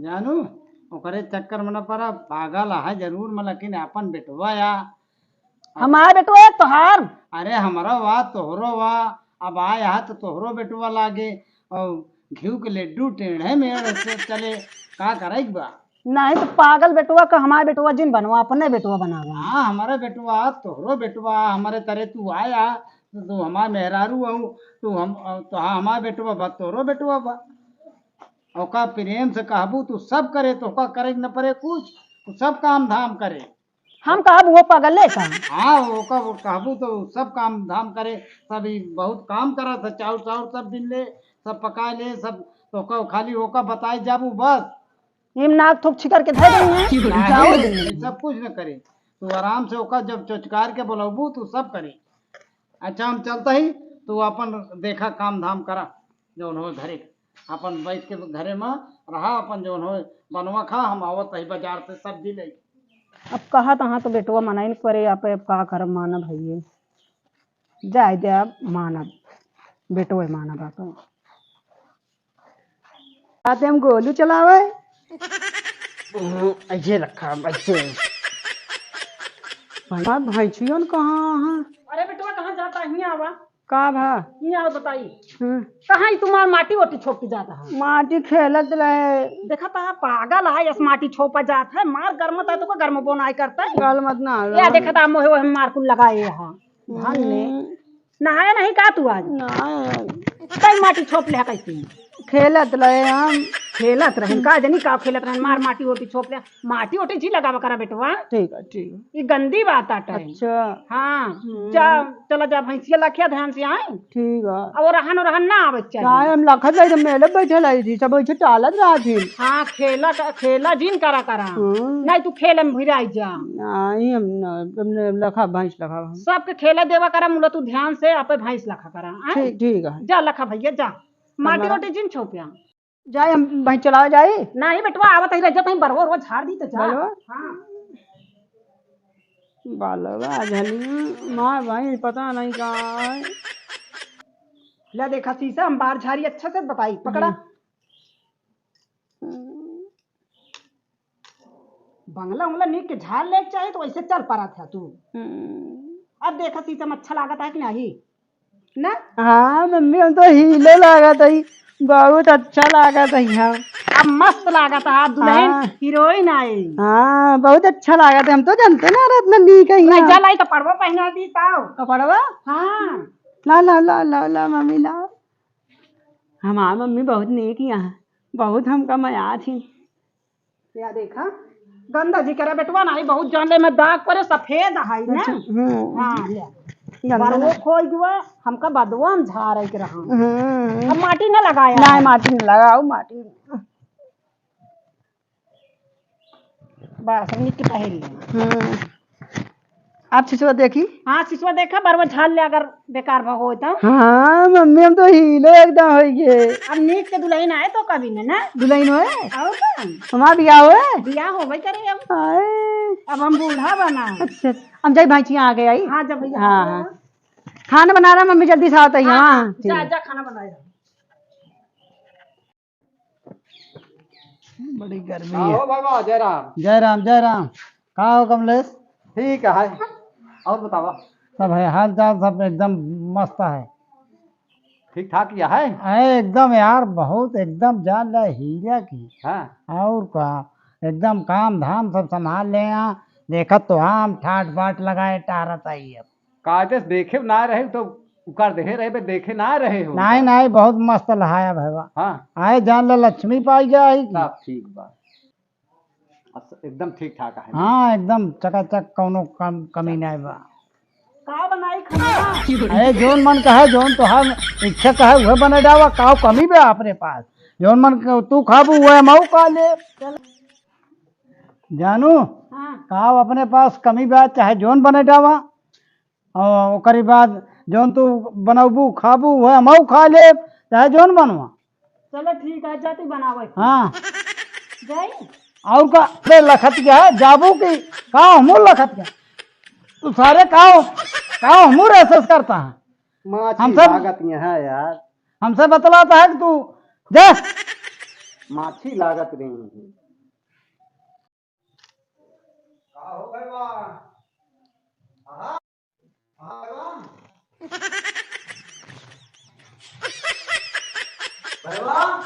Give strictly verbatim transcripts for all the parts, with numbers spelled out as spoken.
जानू, ओकरे चक्कर में न पड़ा, पागल है जरूर, मलकिन अपन बेटवा या। हमार बेटवा एक तोहार। अरे, हमरो वा, तोहरो वा, अब आया है तो तोहरो बेटवा लागे, और घिउ के लड्डू टेढ़े मेढ़ से चले, का करे के बा? नहीं तो पागल बेटवा का हमार बेटवा जिन बनवा, अपने बेटवा बनावा। हाँ, हमारे बेटवा, तोहरो बेटवा, हमारे तरे तू आया, तो तू हमार मेहरारू हऊ, तू हम, तो हाँ, हमार बेटवा बा, तोहरो बेटवा बा। ओका प्रेम से कहबू, तू सब करे, तो ओका करे के न पड़े कुछ, तू सब काम धाम करे। हम कहब, वो पागल है का? हाँ, ओका वो कहबू, तो सब काम धाम करे, सब ई बहुत काम करत है, चाउर, चाउर सब दिन ले, सब पका ले, सब, तो ओका खाली ओका बताए जाबू बस। इम नाक थूक छिकर के धर देंगे। नहीं, जाओ। ये सब कुछ न करे, तू आराम से ओका जब चोचकार के बोलबू, तू सब करे। अच्छा, हम चलता ही, तू अपन देखा काम धाम करा, जौन हो घरे, अपन बैठ के घरे में रहा, अपन जौन हो बनवा खा, हम आवत ही बाजार से सब्जी ले। अब कहा तहाँ तो बेटवा मना ही न करे, आप अब का करब, मानब है ये, जाए दे, अब मानब, बेटवा मानब आप। आते हम गोलू चलावे। हम्म, ऐसे रखा, ऐसे। भाई, भैंसियन कहाँ है? अरे बेटवा, कहाँ जाता है? हियाँ आवा। का भा? हियाँ आवा, बताई। हम्म। कहाँ ही तुम्हार माटी ओटी छोप के जाता है? माटी खेलत रहे। देखा था, पागल है, यस माटी छोपा जात है, मार गरमत है, तो को गरम बोनाई करता है। गल मत ना, या गल देखा मत। था, मोहे, वो हम मार कुल लगाए यहाँ। धान में। हम्म। नहाया नहीं का तू आज? नहीं। कई माटी छोप ले कैसे? खेलत रहे हम। खेलत रहे, का जनी का खेलत रहे, मार माटी ओटी छोप ले। माटी ओटी जी लगावा करा बेटवा। ठीक है, ठीक है। ये गंदी बात आटा है। अच्छा। हाँ, हम्म। जा, चला जा भैंसिया लखिया ध्यान से आए। ठीक है। और रहन, रहन ना आवे चाहिए। चाहे हम लखत रहे, मेले बैठे रही थी, सब ऐसे टालत रहा थी। हाँ, खेला, खेला जिन करा करा। हम्म। नहीं तू खेले में भिराई जा। नहीं, हम न, हमने लखा भैंस लखा हम। सबके खेला देवा करा, मुला तू ध्यान से आपे भैंस लखा करा, हाँ? ठीक, ठीक है। जा लखा भैया, जा। माटी हमारा रोटी जिन छोपिया। जाए हम भैंस चलावे जाई? नहीं बेटवा, आवत ही रह जा, तहीं बरवा रोज झाड़ दी तो जा। बरवा? हाँ। बालवा झली माँ भाई पता नहीं कहाँ है। ले देखा शीशा, हम बार झाड़ी अच्छा से बताई, पकड़ा। हम्म। बंगला उंगला नीक के झाड़ लेके चाहे तो वैसे चल पड़ा था तू। हम्म। अब देखा शीशा में अच्छा लागत है कि नहीं? ना? हाँ मम्मी, हम तो हीरो लागत है, बहुत अच्छा लागत है हम। अब मस्त लागत है, आप दुल्हन हाँ। हीरोइन आई। हाँ, बहुत अच्छा लागत है, हम तो जानते ना रहे इतना नीक है नहीं, यहाँ। जा लाई कपड़वा पहना दी ताओ। कपड़वा? हाँ। ला, ला, ला, ला, ला, मम्मी ला। हमार मम्मी बहुत नीक यहाँ, बहुत हमका मया थी। या देखा, गंदा जी करा बेटवा, नाही बहुत जान ले में दाग परे, सफेद है ना। अच्छा, हम्म। हाँ, ले। गंदा बरवो ना। खोई गवा, हमका बदवा में झारे के रहा। हम्म। अब माटी ना लगाया। नाही, माटी ना लगाओ, माटी। बस, अब निक के पहन ले। हम्म। आप सिसवा देखी? हाँ, सिसवा देखा, बरवा झाल ले अगर बेकार भा होय तो। हाँ, मम्मी, हम तो हीरो एकदम होई गए। अब नीक के दुल्हन आए तो कभी ने ना। दुल्हन होए? और का? हमार बियाह होए? बियाह होबे करे अब। आए। अब हम बूढ़ा बना। अच्छा, हम जाई भाई, यहाँ आ गए आई। हाँ, जब भैया हाँ, आ गए। हाँ। खाना बना रहा मम्मी, जल्दी से आवत है। हाँ, हाँ, ठीक जा, है। जा, खाना बनाया। बड़ी गर्मी का है। हो बाबा, जय राम। जय राम, जय राम। का हो कमलेश? ठीक है। और बतावा? सब है, हाल चाल सब एकदम मस्त है। ठीक ठाक ही है? अरे एकदम यार, बहुत एकदम जान ले हीरा की। हाँ। और का, एकदम काम धाम सब संभाल ले यहाँ। देखत तो हम ठाट बाट लगाए टारत आई अब। कायदे से देखे ना रहे तो उकर देहे रहे बे, देखे ना रहे हो। नाहीं, नाहीं, बहुत मस्त लहाया भैया। हाँ। आए जान ला लक्ष्मी पाई जाएगी। सब ठीक बा। अच्छा, एकदम ठीक ठाक है। हाँ, एकदम चकाचक, कौनो कम, कमी नाहीं बा। का बनाई खाना? अरे जोन मन कहे, जोन तोहार इच्छा कहे, वह बने जावा। काव कमी बा अपने पास? जोन मन क-, तू खाबू, वह मऊ खा ले। जानू, हाँ। काव अपने पास कमी बा, चाहे जोन बने जावा। और ओकरी बाद जौन तू बनौबू, खाबू, वह हमहू खा लेब, चाहे जौन बनवा। चलो ठीक है, जाती बनावे। हाँ। जाई? और का, अरे लखत क्या है, जाबू की, का हमू लखत क्या? तू सारे का, का हमू रेसेस करता है? माँ हम सब लागत यहाँ यार। हमसे बतलाता है कि तू जा। माछी लागत रही है। का हो गए बा? आहा। आहा, गए बा? गए बा?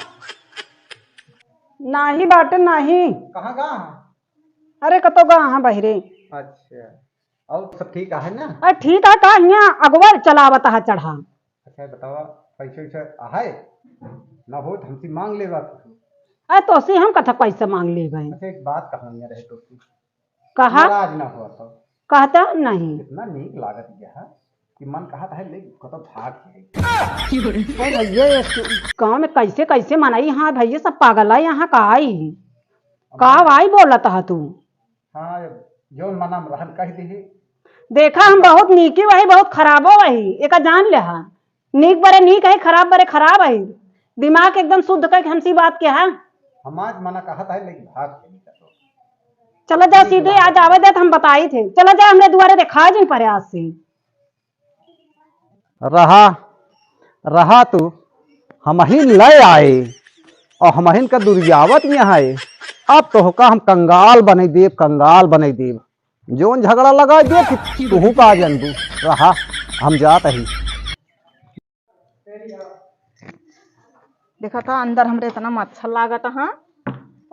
नाही बाटे, नाही। कहाँ गा? अरे, कतो गा, हाँ, बहिरे। अच्छा, और सब ठीक है ना? अरे, ठीक है, का हियाँ अगवर चलावत है चढ़ा। अच्छा, बतावा, पैसे वैसे आहे? ना हो तो हमसे मांग लेवा तू। अरे, तोसे हम कथा पैसे मांग लेबे? अच्छा, एक बात कहना रहे तोसे। कहा? नाराज ना हुआ तो। कहता नहीं। कितना नीक लागत गया है कि मन कहत है, ले कतो भाग जाए। अरे भैया, ये गाँव में कैसे, कैसे मनई, हाँ भैया, सब पागल है यहाँ का आई? का आई बोलत है तू? हाँ, जौन मना में रहन कह दीही। देखा, हम बहुत नीकी वही, बहुत खराबो वही, एका जान ले हा। नीक बरे नीक है, खराब बरे खराब है। दिमाग एकदम शुद्ध करके हमसे बात किया है। हम आज मना कहत है, लेकिन भाग के नहीं कतो। चला जा सीधे, आज आवे दे तो हम बताई थे। चला जा, हमरे दुआरे देखा जिन परे आज से। रहा, रहा तू, हमहिन ले आए और हमहिन का दुरियावत यहाँ है। अब तोहका हम कंगाल बनई देब, कंगाल बनई देब। जौन झगड़ा लगाइ देब कि तुहू का जनबू। रहा, हम जात ही। देखा था अंदर हमरे इतना मच्छर लागत है,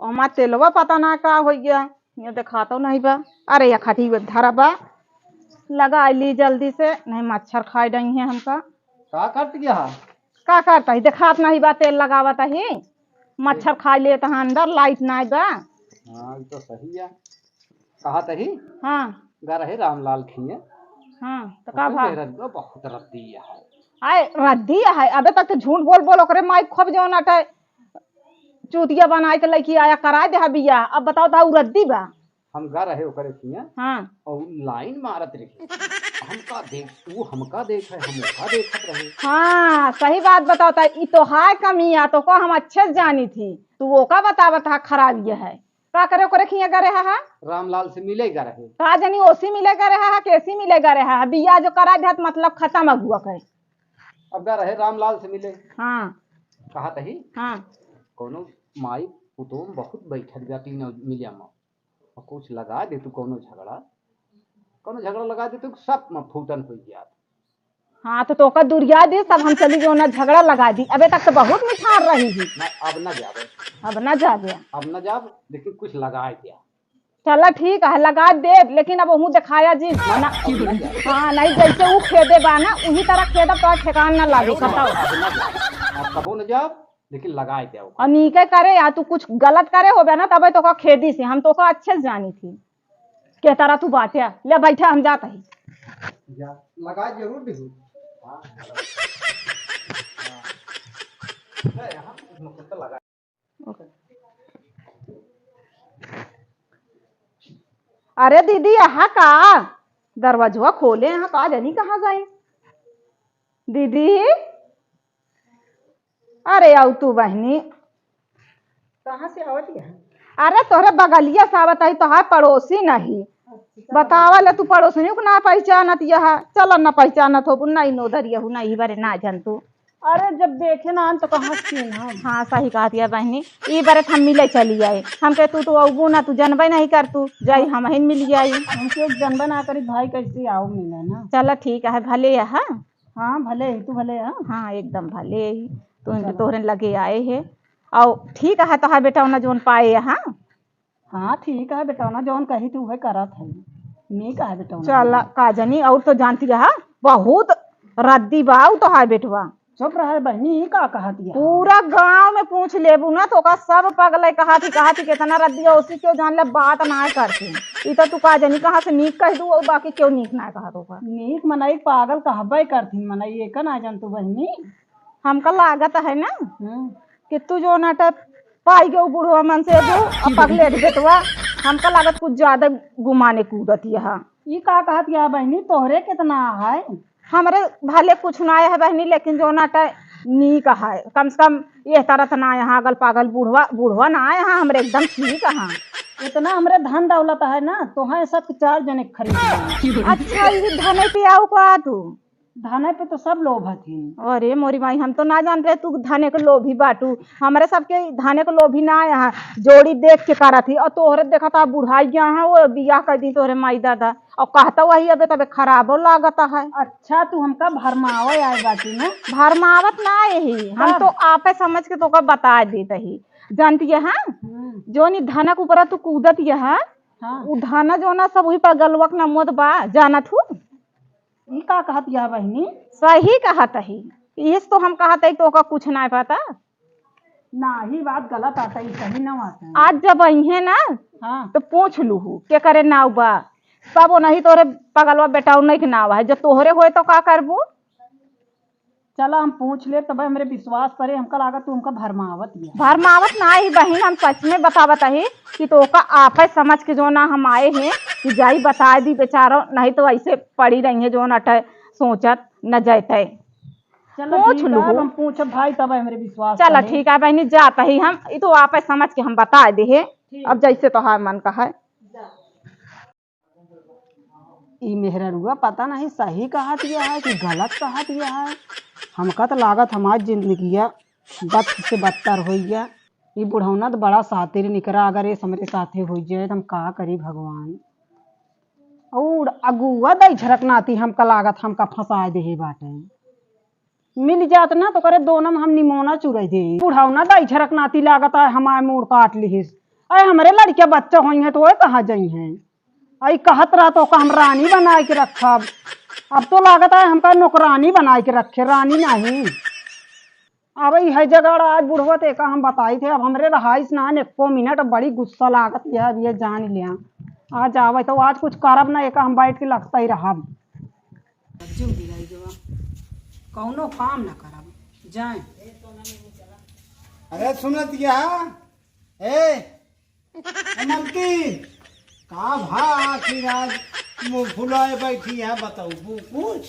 ओमा तेलवा पता ना का होइ गया, ये देखातो नहीं बा। अरे, या खटी धरा बा, लगाइ ली जल्दी से, नहीं मच्छर खाइ डइहैं हमका। का करत गया है? का करत ही, देखात नहीं बा, तेल लगावत ही, मच्छर खाइ लेत है अंदर, लाइट नाहीं बा। हाँ, ये तो सही है। कहत ही? हाँ। गा रहे रामलाल खिया। हाँ, तो का भा? रद्दी, बहुत रद्दी है। आए, रद्दी है, अबे तक तो झूठ बोल बोल ओकरे माई खूब जौन अटे चूतिया बनाए के लइकी आया, कराए दे बिया। अब बताओ, ता उ रद्दी बा? हम गा रहे ओकरे खिया। हाँ। और लाइन मारत रही। हमका देख, तू हमका देख है, हम ओका देखत रहे। हाँ, सही बात बताओ, ता ई तो है कमिया, तो को हम अच्छे से जानी थी। तू ओका बतावत है खराब ये है। का करे ओकरे खिया गा रहे हा? रामलाल से मिले गा रहे। का जनी ओसी मिले गा रहे हा, केसी मिले गा रहे हा? बिया जो कराए देत मतलब खतम अगुआ के। अब गा रहे रामलाल से मिले। हाँ। कहत ही? हाँ। कौनो माई पुतोम बहुत बैठत बा तीनों मिलिया में। और कुछ लगाइ दे तू कौनो झगड़ा, कौनो झगड़ा लगाइ दे तू सब में फूटन होइ जात। हाँ, तो तोका दुरिया दी, तब हम चली जो ना झगड़ा लगाइ दी। अबे तक तो बहुत मिठार रही थी। ना, अब ना जाबे। अब ना जाबे। अब ना जाब, लेकिन कुछ लगाइ दिया। चला ठीक है, लगाइ देब, लेकिन अब ओहू देखाया जी। ना, ना, अब ना जाब। हाँ, नहीं, जैसे ऊ खेदे बा ना, उही तरह खेदब तो ठेकान ना लागे, अब ना, कतौ। अब ना जाब। अब कबो ना जाब, लेकिन लगाइ दिया ओका। और नीके करे या तू कुछ गलत करे होबे ना, तबे तोका खेदी से, हम तोका अच्छे से जानी थी। के तरह तू बाटे। ले बैठा, हम जात ही। जा, लगा जरूर दे। हाँ। हाँ। ले, यहाँ कुछ न कुछ तो लगा। अरे दीदी, यहाँ का? दरवाजवा खोले, यहाँ का जानी कहाँ गई? दीदी, अरे आउ तू बहिनी। कहाँ से आवत यह? अरे तोहरे बगलिया से आवत ही, तोहार पड़ोसी नहीं। अच्छा। बतावा ले, तू पड़ोसनियों को ना पहचानत यह। चल ना पहचानत हो, नहीं नोदर यहू, नहीं बरे ना जन तू। अरे जब देखे ना तो कहाँ से चिन्हब? हाँ सही कहत यह बहिनी, ई बरे हम मिले चली आए। हम कहे तू तो अउबू ना, तू जनबे नहीं कर, तू जाई हम ही मिल आई। हम क्यों जनबे ना करी भाई, कैसे आओ मिले ना। चल ठीक है, भले है। हाँ, भले ही, तू भले है? हाँ, एकदम भले ही। तो इनके चलो। तोहरे लगे आए है। और ठीक है, तोहार बेटौना जौन पाए है, हाँ? हाँ, ठीक है, बेटौना जौन कही तू वह करत है। नीक है बेटौना। चल, का जानी, और तो जानती है, बहुत रद्दी बा उ तोहार बेटवा। चुप रहे बहिनी, ई का कहत है? पूरा गांव में पूछ लेबू ना, तो ओका सब पगले कहत ही, कहत ही, कितना रद्दी है, उसी क्यों जान ले, बात ना करती। ई तो तू का जानी, कहाँ से नीक कह दू, और बाकी क्यों नीक ना कहत होगा। नीक मनई पागल कहबे करथिन, मनई एका ना जान तू बहिनी। हमका लागत है ना हम्म। कि तू जो नाटक पाई गयो बुढ़वा मन से तू अब पगले बेटवा, हमका लागत कुछ ज्यादा गुमाने कूदत यह। ई का कहत यह बहिनी, तोहरे कितना है? हमरे भले कुछ ना आए है बहिनी, लेकिन जो नाटक नीक है, कम से कम ये तरह से ना यहाँ अगल पागल बुढ़वा, बुढ़वा ना आए हैं, हमरे एकदम ठीक हैं। इतना हमरे धन दौलत है ना, तोहे सब चार जने खरीद लेंगे। अच्छा, ये धन पे आऊ का तू? धने पे तो सब लोभ हथिन। अरे मोरी माई, हम तो ना जानत रहे तू धने के लोभी बाटू। हमरे सबके धने के लोभी ना आया है, जोड़ी देख के करत ही। और तोहरे देखत आ बुढ़ाई गया है, वो बियाह कर दी तोहरे माई दादा। और कहता वही अबे तबे खराबो लागत है। अच्छा, तू हमका भरमावे आए बाटी ना? भरमावत ना यही, हम तब? तो आपे समझ के तोका बता देत ही। जानती है, हाँ? हम्म। जोनी धनक ऊपरा तू कूदत यह, हाँ। उ धना जोना सब वही पर गलवक ना मोद बा, जानत हूँ। ई का कहत यह बहिनी? सही कहत ही। इस तो हम कहत ही, तोका कुछ ना पता। ना, ही बात गलत आता, ई सही ना आता। आज जब अइहे ना, हाँ। तो पूछ लूहू, के करे नाव बा? तब वो नहीं तोरे पगलवा बेटौना के नाव है, जो तोहरे होए तो का करबू? चला हम पूछ ले, तब हमरे विश्वास परे, हमका लागत तू हमका भरमावत ही। भरमावत ना ही बहिन, हम सच में बतावत ही कि तोका आपे समझ के जो ना हम आए हैं कि जाई बताए दी बेचारो, नहीं तो ऐसे पड़ी रही है जो ना अटे सोचत न जैते। चला पूछ ठीक है, लूहू। अब हम पूछब भाई, तब हमरे विश्वास चला परे। ठीक है बहिनी, जात ही हम, ई तो आपे समझ के हम बता दे है। ठीक। अब जैसे तोहार मन का है। ई मेहररुआ पता नहीं सही कहत यह है कि गलत कहत यह है। हमका तो लागत हमार जिंदगिया बद से बदतर होइ गया। ई बुढ़ौना तो बड़ा सातिर निकरा, अगर ये हमरे साथे होइ जाए तो हम का करी भगवान। और अगुआ दई झरक नाती हमका लागत हमका फंसाए देहे बाटे। मिल जात ना तो करे दोनों में हम निमोना चुराई दे। बुढ़ौना दई झरक नाती लागत है हमार मूड़ काट लिहिस। अरे हमरे लड़किया बच्चा होई हैं तो वो कहाँ जाई हैं? आई कहत रहा तो का हम रानी बनाए के रखब। अब तो लागत है हमका नौकरानी बनाए के रखे, रानी नहीं। अब ई है जगाड़ आज बुढ़वा ते का हम बताई थे, अब हमरे रहाइस ना एको मिनट, बड़ी गुस्सा लागत है, अब ये जान लिया। आज आवे तो आज कुछ करब ना, एका हम बैठ के लगता ही रहब। जो भी आई गवा, कौनो काम ना करब, जाए। अरे सुनत या, ए, ए मलकिन, का भा आखिर आज मुँह फुलाए बैठी है, बताऊ कुछ?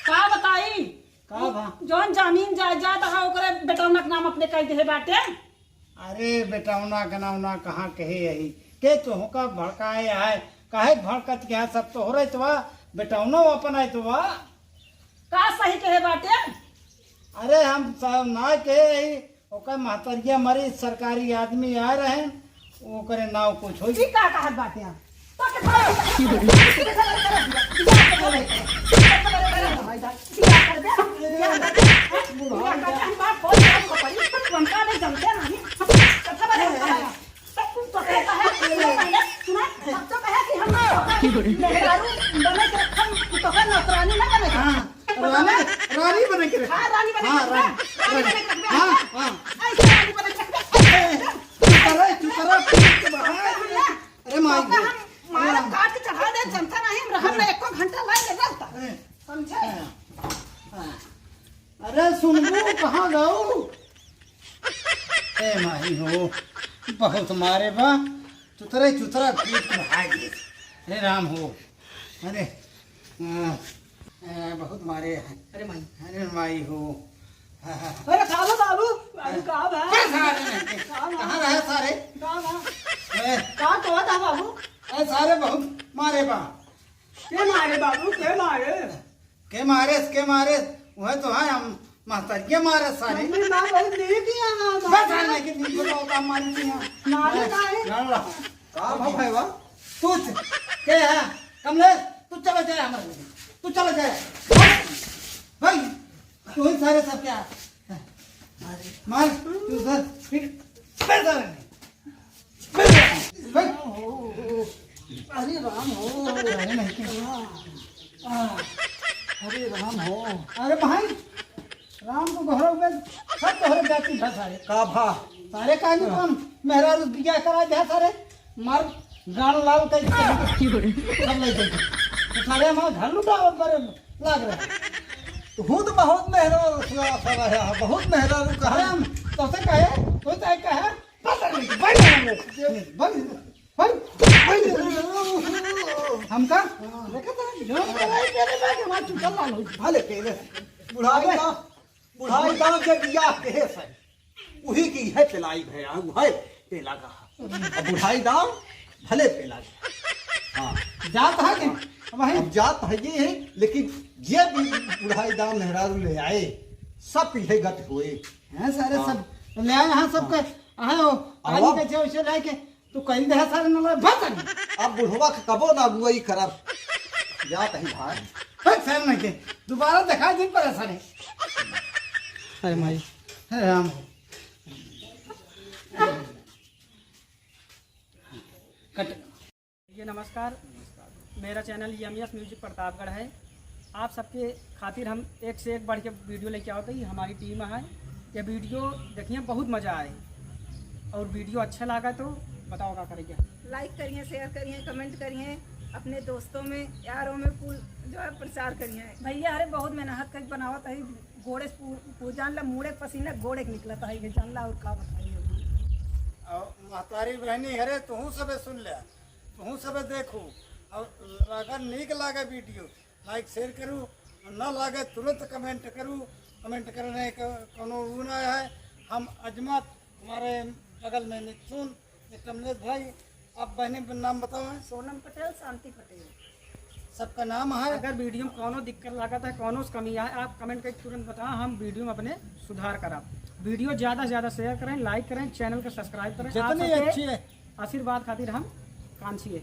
का बताई? का भा? जौन जमीन जायदाद है ओकरे बेटौना के नाम अपने कह दे बाटे। अरे बेटौना के नाम ना कहाँ कहे यही? के तोहका भड़काए है? काहे भड़कत के है? सब तोहरे तो बा, बेटौना अपन है तो बा। का सही कहे बाटे? अरे हम सब ना कहे यही, ओकर महतरिया मरी, सरकारी आदमी आए रहे, ओकरे नाव कुछ होई। ई का कहत बाटे? तो के थोड़ा रानी, रानी बने के रहे। हाँ, रानी बने के रहे। हाँ, रानी, रानी बने के रहे। हाँ, हाँ। ऐसे रानी बने के रहे। ए, चुप रहे, चुप रहे, चुप रहे। अरे माई तोका गे। हम मारब, काट के चढ़ा दे, जनता नहीं, हम रहब ना, एको घंटा लाइन में रहता। ए। समझे? हाँ। अरे सुनबू, कहाँ गऊ? ए माई हो, बहुत मारे बा, चुतरे चुतरा पीट के भाग गए। अरे राम हो, अरे, आ, आ, बहुत मारे हैं। अरे माई। अरे माई हो। अरे का बा बाबू, बाबू का बा? अरे सारे नहीं थे। का बा? कहाँ रहे सारे? का बा? ए। का कहत है बाबू? अरे सारे बहुत मारे बा। के मारे बाबू, के मारे? के मारे, के मारे? वह तो है, हम महतरिया मारे सारे। मम्मी ना बहुत देर किया ना, बस बाबू। आने के दिन को तो काम मारी थी यहाँ। मारे बस, का है? लड़ रहा। का भा भाई बा? तू च-, के है? कमलेश, तू चला जाए हमारे घर। तू चला जाए। भाई, तू ही सारे सब क्या? मार, तू सर, फिर, फिर सारे नहीं। फिर सारे नहीं। भाई। अरे राम हो। अरे नहीं। आ, अरे राम हो। अरे भाई, राम को घरों में सब तोहरे जाति भा सारे। का भा? सारे का नहीं हाँ। कौन मेहरारू बिया करा दे सारे। मार गाल लाल कर दे। सब ले दे। तो सारे हमारा घर लुटावे पर लाग रहे। तू तो बहुत मेहरारू सुआ सारा है, बहुत मेहरारू कहा। अरे हम तो से कहे, कोई तो कहे, पता नहीं, भाई, भाई, भाई, भाई, हमका? देखा था, जोन के भाई, तेरे भाई, हमारा चुकल लाल हो। भले तेरे। बुढ़ाई अबे। का, बुढ़ाई का के बियाह के है सर। वही की है पेलाई भया, वही पेला का। अब बुढ़ाई दाम भले पेला का। हाँ। जात है कि भाई। अब जात है ये है, लेकिन जे भी बुढ़ाई दाम मेहरारू ले आए, सब पीछे गट हुए। हैं सारे हाँ। सब ले आए यहाँ, सब हाँ। के, हाँ, वो पानी आवा। के जे उसे लाए के, तू कहीं दे सारे न लाए, बस अभी। अब बुढ़वा के कबो ना अगुवाई करब। जात है भाई। बस सर नहीं के, दोबारा दिखा दिन पर सारे। अरे माई। हे राम। कट। ये नमस्कार, मेरा channel M S music Pratapgarh है। आप सबके खातिर हम एक से एक बढ़ के वीडियो लेके आवत ही। हमारी टीम है, ये वीडियो देखिए, बहुत मज़ा आए। और वीडियो अच्छा लगा तो बताओ का करेंगे। लाइक करिए, शेयर करिए, कमेंट करिए, अपने दोस्तों में, यारों में फुल जो है प्रचार करिए। भैया अरे बहुत मेहनत करके बनावत है, गोड़े पू-, पू-, जान ला, मूड़े पसीना गोड़े के निकलत है, ये जान ला और का बताइए। और महतारी बहनी हरे, तुहूँ सबे सुन ले, तुहूँ सबे देखू, और अगर नीक लागे वीडियो, लाइक शेयर करू, और ना लागे तुरंत कमेंट करू। कमेंट करने का कोनो वो ना है। हम अजमत, हमारे बगल में मिथुन, ये कमलेश भाई, आप बहनी का नाम बताओ। सोनम पटेल, शांति पटेल। सबका नाम है। अगर वीडियो में कोनो दिक्कत लागत है, कोनो से कमी आए, आप कमेंट करके तुरंत बताओ, हम वीडियो में अपने सुधार करब। वीडियो ज़्यादा से ज़्यादा शेयर करें, लाइक करें, चैनल को सब्सक्राइब करें। आप जितनी सबके अच्छी है। आशीर्वाद खातिर हम कांक्षी है।